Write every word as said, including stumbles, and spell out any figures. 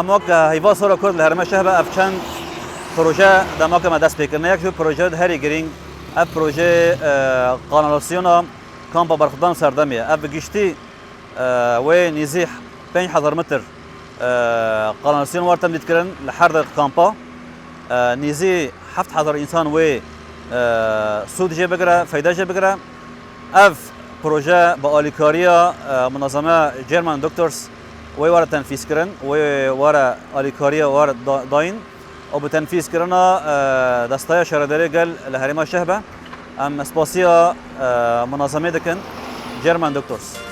Dema ke heyva sora Kurd li herêma Şehba ev çend proje dema ke me dest pê kirine. Yek ji proje herî girîng ev proje e, kanalizasyona kampa berxwedan Serdemê ye. Ev bi giştî e, wê nêzî pênc hezar metr e, kanalisyon war temdît kirin li her de kampa. E, nêzî heft hezar însan wê e, sûd jê bigire, feyde jê bigire. Ev proje bi alîkariya e, munezeme German Doctors wê were tenfîz kirin, wê were alîkariya were da- dayîn û bi tenfîz kirina e, destaya şaredarê gel li herêma Şehbe. Em spasiya e, munezemê dikin German Doctors.